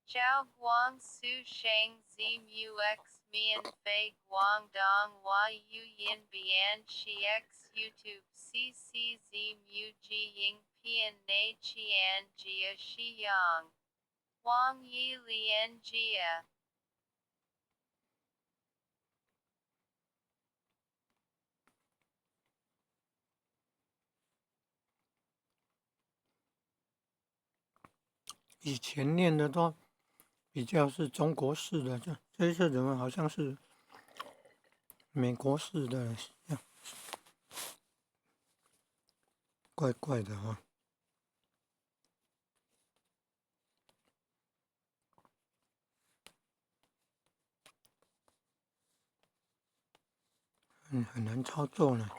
Zhao Guang Su Sheng Zi Mu X Mian Fei Guangdong Hua Yu Yin Bian Shi X YouTube C C Z Mu Ji Ying Pian Na Qian Jia Shi Yang Wang Yi Lian Jia. 以前念的都比较是中國式的，這這一次怎麼好像是美國式的，怪怪的哈。很難操作呢。